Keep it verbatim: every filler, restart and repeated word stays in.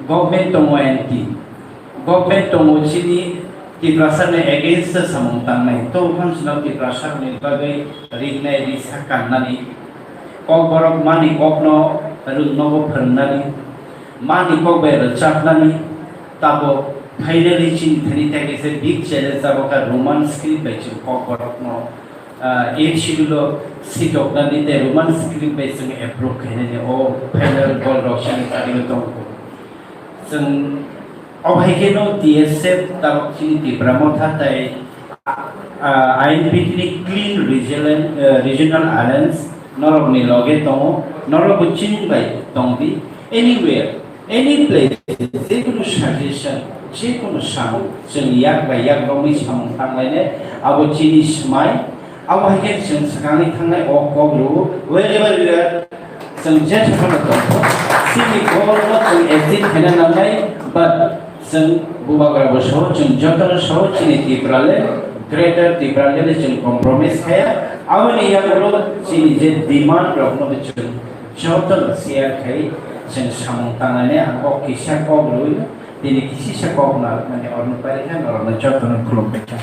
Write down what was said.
Government tongo anti, government tongo chini Tiprasa ni against o samung tangnai. To bwkhang sino Tiprasa ni bagwi ringnai risa kannani. Kokborok mani kokno rwngnogo phwrwngnani. Mani kok bai rwchapnani. Tabo finally chini thani tei kaisa big challenge abo kha Roman script bai chwng kokborokno ah, eighth schedule o sitoknani tei Roman script bai chwng approve khainani o final goal rok chini tarigo tongo. Chwng o hai kheno T S F tabok chini Tipra Motha tei, ah, I N P T ni clean regional, ah, regional alliance norokni loge tongo, norokbo chini bai tongdi. Anywhere, any place, jekunu suggestion, jekunu samung, chwng yak bai yak romwi samung tanglainai, abo chini swmai, abo hai khe chwng swkangni thangnai o kok rwo, wherever we are, chwng je saphano tongkho, chini goal no chwng achieve khaina nangnai, but chwng bubagra bo saho, chwng jotono saho, chini Tipraland, Greater Tipraland chwng compromise khaya, aboni yagulo chini je demand rokno chwng jotono share khai, chwng samung tangnani ang kok kisa kok rwi, tini kisisa kok narwkmani orno pairikha, norokno jotono khulumbaikha.